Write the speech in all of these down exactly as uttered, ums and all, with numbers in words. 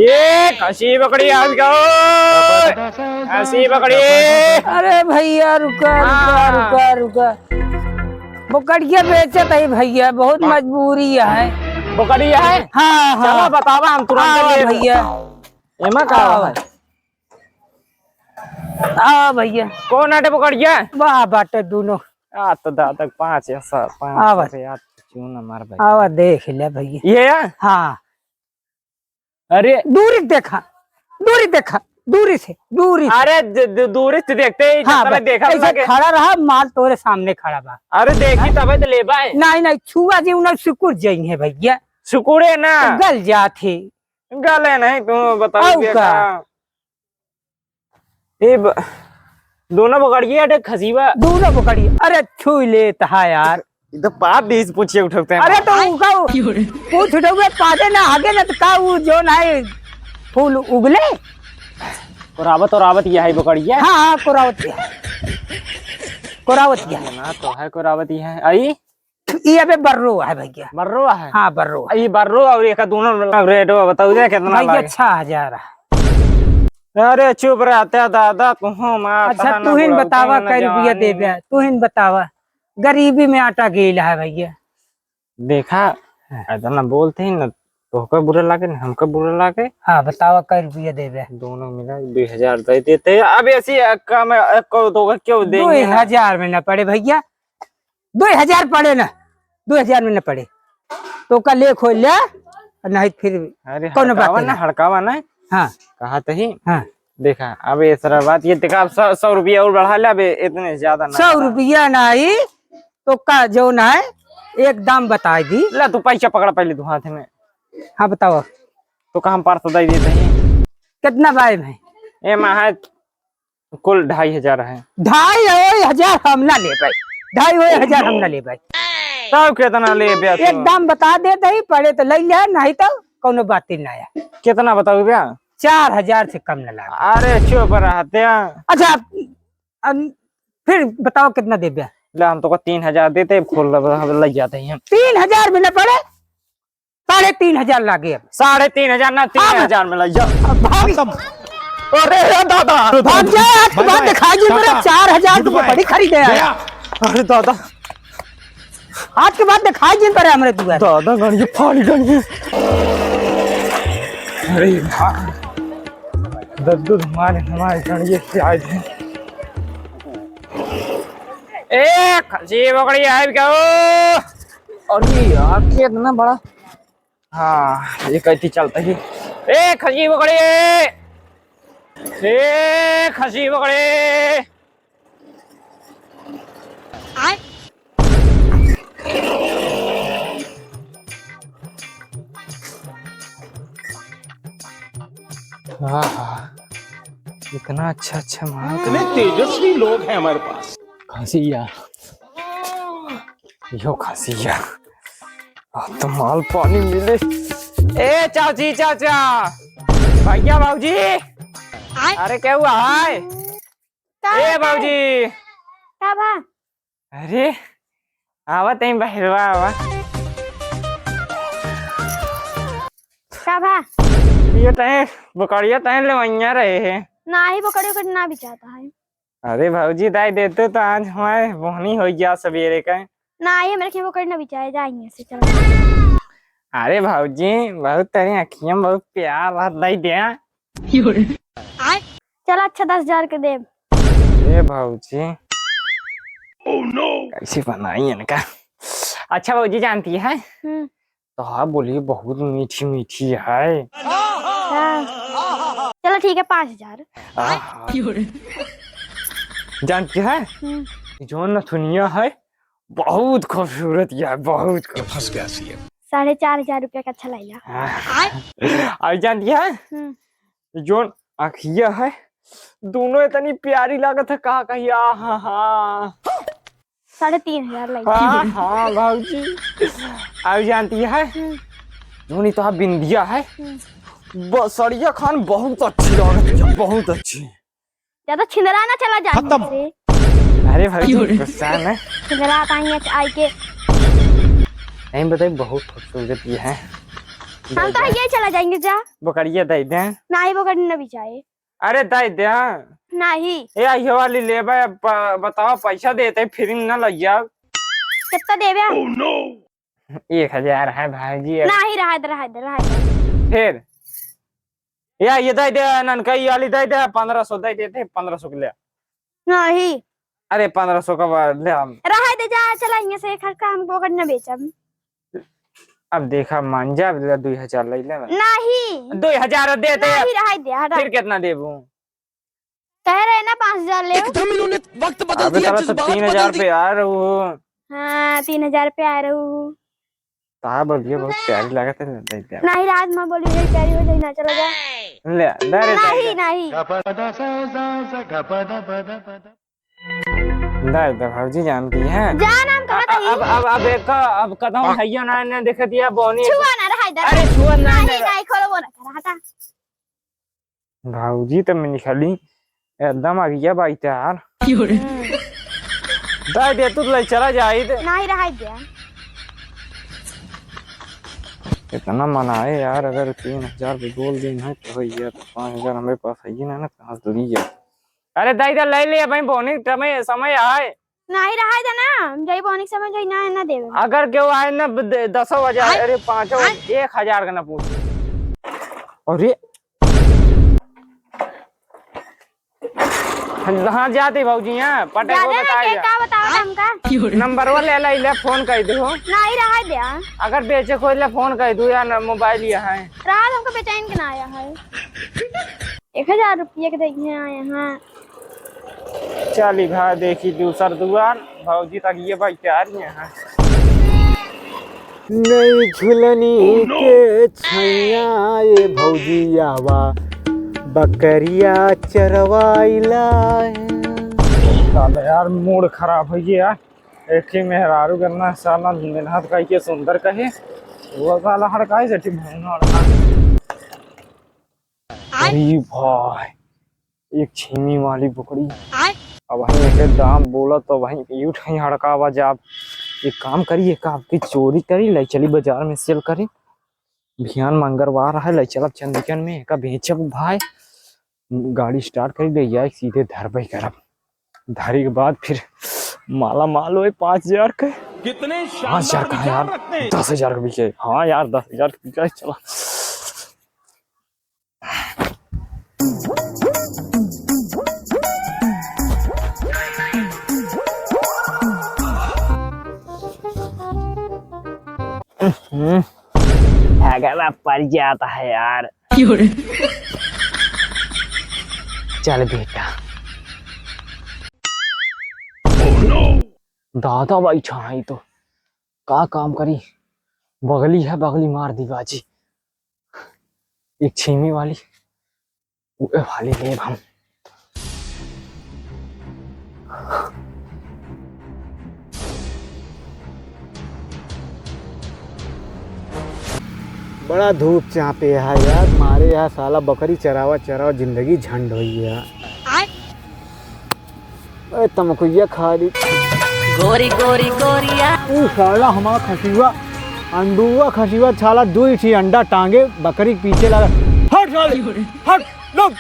ए, खसी बकरी आ गयो। खसी बकरी। अरे भैया, रुका, रुका, हाँ। रुका, रुका। बोकड़िया बेचत है भैया, बहुत मजबूरी है। बोकड़िया है? हाँ, हाँ। चलो, बतावा, हम तुरंत हाँ, ले भैया। एमा का हाँ। है? हाँ भैया। कौन आटे बोकड़िया? वाह, बाटे दोनों। आ तो दादा, पाँच या सात, पाँच आवा। या चून मार भाई। आवा, देख ले भैया। ये है? हाँ। अरे। दूरी देखा, दूरी देखा, दूरी से, दूरी से। अरे, द-, द-, दूरी से देखते ही हाँ, जब बस, देखा ऐसे लगे। खड़ा रहा, माल तोरे सामने खड़ा बा। अरे, देखी हाँ? तबे तो लेबा है। नहीं, नहीं, छुआ जी उन्हें सिकुड़ जाई है भैया। सिकुड़े ना। तो गल जात है। गले नहीं, तू बताओ आऊ देखा। का? ए ब-, दोनों बकरिए अटे खसीबा। दोनों बकरिए। अरे छुई लेत हा यार। ई तो पाद दीस पूछिए उठौते हैं। अरे तो उनका उ-, पूछ उठौबे पादे ना आगे ना तो का उ जोन है फूल उगले? कोरावत, कोरावत ये है बकरिया। हाँ, हाँ, कोरावत ये है। कोरावत ये है। ना तो है कोरावत ये है। आई? ई अबे बर्रो है भैया। बर्रो है? हाँ, बर्रो है। ई बर्रो और एका दोनों रेट बताओ दे कितना भैया, लागे? छह हजार है। अरे चुप रहते दादा, तुहूँ मार अच्छा, तू ही बतावा, कै रुपया देबे? तू ही बतावा, गरीबी में आटा गेल है भैया। देखा, हाँ। इतना बोलते ही ना, तोहका बुरा लागे ना हमका बुरा लागे। हाँ, बतावा, कै रुपया देबे? दोनों मिला दुई हजार दे देते। अब ऐसी कम, को तो क्यों देंगे ना? दुई हजार में ना पड़े भैया, दुई हजार पड़े ना, दुई हजार में न पड़े, तो का ले खोल ले, नहीं फिर अरे कौनो बात हड़कावा ना, नहीं। हड़कावा ना। हाँ। कहा तही। हाँ। देखा, अब ये सारा बात, ये देखा, अब सौ, सौ रुपया और बढ़ा ले, अब इतने ज्यादा ना। सौ रुपया नहीं, तो का जो ना है, एक दाम बताई दी। ला, तू पैसा पकड़ा पहले तू हाथ में। हाँ, बताओ। तो का हम पार्स दे देते हैं। कितना बाय भाई? ए माहा कुल ढाई हजार है। ढाई ओई हजार हम ना लेबै, ढाई ओई हजार हम ना लेबै। तब कितना लेबे तू? एक दाम बता देत ही, पड़े तो ले ले, नहीं तो कौनो बात ही ना है। कितना बताऊ बे? चार हजार से कम ना लागे। अरे चुप रहते हैं। अच्छा, अन-, फिर बताओ कितना देबे? ले, हम तो को तीन हजार देते, खोल ले, हम ले जाते हैं। तीन हजार भी ना पड़े, साढ़े तीन हजार लागे अब। साढ़े तीन हजार ना, हाँ। तीन हजार में लइया। अब भाग। खत्म। अरे रे दादा। भाग जा, आज के बाद दिखाई जिन पर चार हजार रुपये बड़ी खरीदे आया। अरे दादा। आज के बाद दिखाई जिन पर हमरे दुआर। दादा, गणिये फाड़ गणिये। अरे भाग। दद्दू हमारे, हमारे गणिये से आए थे। ए, खसी बकरी आए क्या हो? अरे यार, कितना बड़ा। हाँ, ये कहती चलता ही। ए, खसी बकरी! ए, खसी बकरी! आहा, इतना अच्छा अच्छा माल। इतने तेजस्वी लोग हैं हमारे पास। खसिया, यो खसिया, अब तो माल पानी मिले। ए चाची, चाचा, भैया, भौजी, अरे क्या हुआ है? का ए भौजी, का भा? अरे, आवा तई बहरवा आवा। का भा? ये तई बकरिया तई लेवैया रहे हैं। नाही, बकरियों का ना बिचाता है। अरे भौजी, दाई देते तो आज हमारे बोहनी हो गया सवेरे का। नाही, मेरे खेबो करी ना बिचाए, जा यहाँ से, चलो। अरे भौजी, बहुत तेरे अखियाँ में बहुत प्यार रहता है दे। चलो अच्छा, दस हजार के देब। ए भौजी, कैसे बनाई इनका? अच्छा भौजी, जानती है, हम्म। तो हाँ बोलिए, बहुत मीठी मीठी है। हाँ। चलो ठीक है, पाँच हजार। आहा। जानती है, हम्म। जो नथुनिया है, बहुत खूबसूरत यार, बहुत खूबसूरत। फंस गया सीएम। साढ़े चार हजार रुपया का अच्छा लाइला। हाँ। और जानती है, हम्म। जोन अखिया है, दोनों इतनी प्यारी लागत है, का कहिया, हाँ, हाँ। साढ़े तीन हजार लाइला। हाँ, हाँ, भौजी। और जानती है, हम्म। जोनी तो बिंदिया है, हम्म। बसरिया खान बहुत अच्छी लागत है, बहुत अच्छी। ज्यादा छिंदरा ना चला जाए खत्म। से। अरे भाई, क्यों रे? गुस्सा ना। छिंदरा ताई है, आई के। नहीं बताई, बहुत खूबसूरत ये है। हम तो ये चला जाएंगे जा। बकरिया दे दे। नाही, बकरी न बिचाए। अरे दे दे। नाही। ए, ये वाली लेबे, प-, बताओ, पैसा देते, free में न लग जाओ। कितना देबे? एक हजार है भाई जी। नाही, रहा दे, रहा दे, रहा दे। फिर? या, ये दे दे, ननकई वाली दे दे, पन्द्रह सौ दे देते, पन्द्रह सौ के ले। नाही। अरे, पन्द्रह सौ का बा-, ले हम। रहा दे जा, चला, यहाँ से एक हल्का हमको अगर न बेचब। अब देखा, मान जा, अब दुई हजार ले ले। नाही। दुई हजार देते। नाही, रहा दे, हटा। फिर कितना देबू? कह रहे ना पाँच हजार ले। एकदम इन्होंने वक्त बदल अबे दिया, साला, तो जज्बात तीन हजार बदल दिए। पे आ रहे हो। हाँ, तीन हजार पे आ रहे हो। ताहा बोलिए, बहुत प्यारी लागत है, दे दे। नाही, रात में बोली, नहीं प्यारी हो जाई ना, चला जा। ले, दे रे, नाही, दे दे। नाही। दे दे, भौजी जान की है। जान हम कहत अ-, अ-, हई। अब, अब, अब एक, अब कदम हइयो ना, ने देखे दिया बोनी। छुआ ना, रहा दे। अरे, छुआ ना, नाही, दे। नाही, खोलो वो ना, हटा। भौजी त मिनी खाली एकदम अगिया बाई तैयार। क्यों रे? दाई दे तू ले चला जाई दे। नाही रहाई दे। इतना मनाए यार, अगर तीन हजार भी बोल दिन है तो भैया तो पाँच हजार हमारे पास है ही ना, ना कहाँ से दूरी है। अरे दाई दे ले ले भाई, बोनी समय, समय आए। नाही रहाई दे ना, हम जाई बोनी समय जाई ना, ना देवे। अगर केहू आए ना ब-, दे-, दसो हजार, आय। अरे पाँचो, आय। एक हजार का ना पूछ। अरे हाँ, जाते भौजी, हाँ, पटे को ज्यादा ना बताए के जा। का बताओ हमका? नंबर वाले ला इले फोन कर दो। नाही रहाई दे। अगर बेचे को इले फोन कर दो यार, मोबाइल ये है। रात हमको बेचैन के ना आया है। एक हजार रुपया के देखिए आए हैं। चली भा देखी दूसर दुआर, भौजी तक ये भाई तैयार ही है। नई झुलनी के छैया, ए भौजी आवा, बकरिया चरवाइला। साला यार, मूड खराब हो गया। एक ही मेहरारू करना, साला मेहनत करके सुंदर कहे, वो साला हड़काई से ठीक भैंनो हड़का। अरे भाई, एक छीमी वाली बकरी। आय। अब हम एके दाम बोला तो वहीं पे उठ ही हड़कावा जाब। एक काम करी, एक आपकी चोरी करी, ले चली बाजार में सेल करी। बिहान मंगलवार है, ले चलब चंदिकन में, एका बेचब भाई। गाड़ी स्टार्ट करी, ले जाए सीधे धरबे करब। धरी के बाद फिर माला माल होए पाँच हजार के। कितने पाँच हजार शानदार का यार, विचार रखते हैं। दस हजार का बिके। हाँ यार, दस हजार का बिके, चला। हम्म, भगवा पड़ जाता है यार। चल बेटा। दादा भाई छाई तो का काम करी, बगली है, बगली मार दी बाजी। एक छीमी वाली, उहे वाली लेब हम। बड़ा धूप चापे है यार, मारे यहाँ साला बकरी चरावा चरावा जिंदगी झंड होई है। ए, तमकुइया खा ली। गोरी, गोरी, गोरिया। ऊ साला हमारा खसिवा, अंडुआ खसिवा, साला दुई ठी अंडा टांगे, बकरी के पीछे लगा। हट साले, हट, लोग।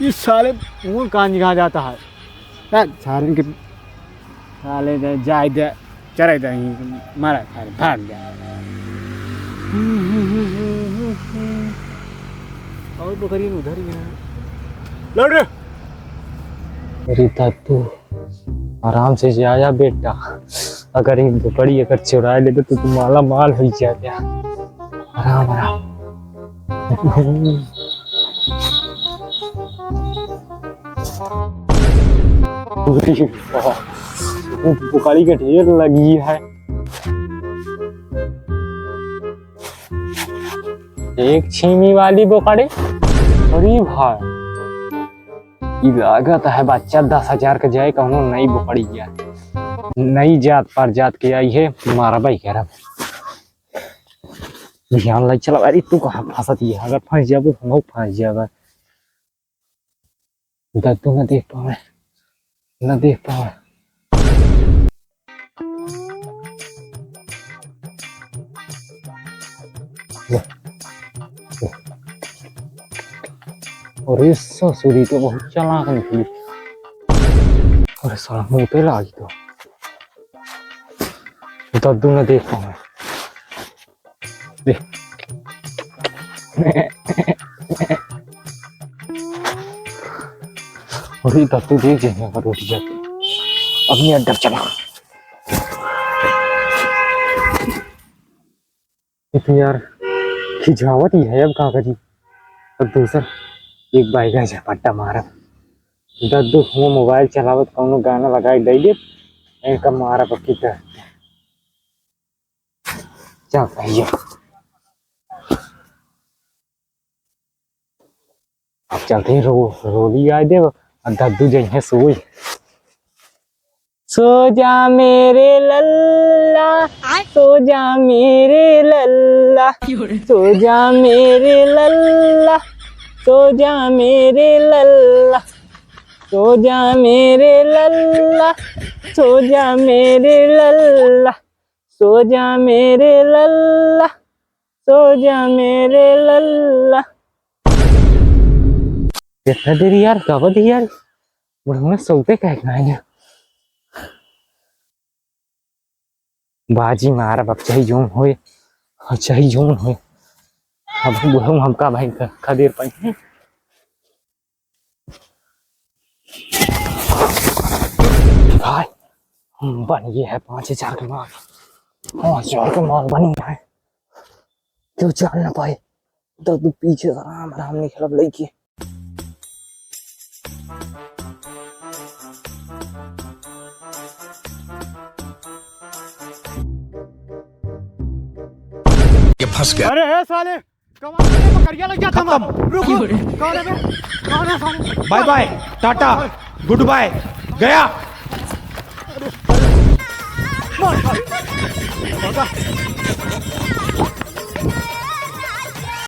इस साले मुंह कान निकाल जाता है। ए, सारे के साले दे, जाए दे। चरे दही, मारा खा, भाग जा। और बकरी उधर ही है। लौट रे। अरे दादू, आराम से जाया बेटा, अगर एक बकरी अगर चुरा ले तो तू माला माल हो जाए। आराम, आराम। अरे वाह, वो बकरी के ढेर लगी है। एक छीमी वाली बकरी। अरे भाई, ई लागत है बच्चा दस हजार के जाए, कौनो नई बकरी है। नई जात पर जात के आई है, मारबे करब। ध्यान लग चला, अरे तू कहाँ फंसत है? अगर फंस जाबो, हम फंस जाबे। दादू न देख पावे, न देख पावे। ले, ले। अरे ससुरी तो बहुत चालाक निकली। अरे साला मुँह पे लागी तो। दद्दू न देख पावे। दे। अरे दद्दू देख जइहैं अगर उठ जाए। अब नहीं अंदर चला। ये तो यार खिझावत ही है, अब का करी। अब दूसर एक बाइक है झपट्टा मारब। दद्दू हुआ मोबाइल चलावत कौनो गाना लगाई दे दे, इनका मारब अब की तरह। चल भैया, अब चलते हैं, रो-, रोली आए देव, अब दद्दू जइहैं सोई। सो जा मेरे लल्ला, सो जा मेरे लल्ला, सो जा मेरे लल्ला, सो जा मेरे लल्ला, सो जा मेरे लल्ला, सो जा मेरे लल्ला, सो जा मेरे लल्ला, सो जा मेरे लल्ला। कितना देर यार, कब देर यार, बुढ़ऊ सोते कहे ना है। बाजी मारब अब, चाहे जौन होए, हाँ, चाहे जौन होए। अब बुढ़ऊ हमका भाई ख-, खदेर पाई। भाई, हम बन गए हैं पाँच हजार के माल, पाँच हजार के माल बन गए हैं। क्यों जान ना पाए, तो तू पीछे से आराम आराम निकलब लइके। ये फंस गया। अरे हे साले, कमाल के बकरिया लग जाता खत्म। मार। रुक, रुक। कौन है बे? कौन है साले? Bye bye, tata, goodbye, गया। मार, मार।